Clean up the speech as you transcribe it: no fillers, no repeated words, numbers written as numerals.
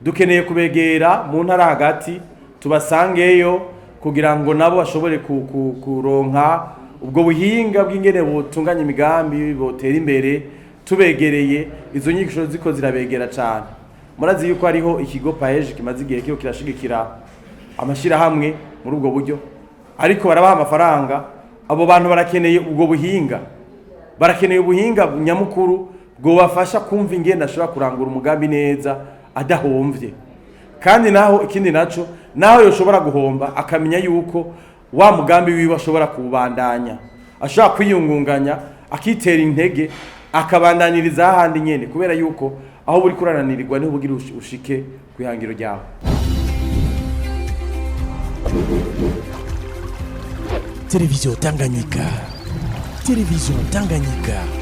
Dukeneye kubegera mu ntara hagati, tubasangeyo kugira ngo nabo bashobore kuronka ubwo buhinga bw'ingene butunganya imigambi, botera imbere tubegereye. Izo nyigisho ziko zirabegera cyane. Murazi yuko hariho ikigo PAEEJ kimaze igihe kiriko kirashigikira amashyirahamwe muri ubwo buryo, ariko barabaha amafaranga. Abo bantu barakeneye ubwo buhinga, barakeneye ubuhinga nyamukuru bwobafasha kumva ingene ashobora kurangura umugambi neza adahomvye. Kandi naho ikindi naco, naho yoshobora guhomba, akamenya yuko wa mugambi wiwe ashobora kuwubandanya, ashobora kwiyungunganya, akitera intege, akabandaniriza ahandi nyene, kubera yuko aho buri kurananirirwa niho bugira ushike ku ihangiro ryawe. Television Tanganyika. Television Tanganyika.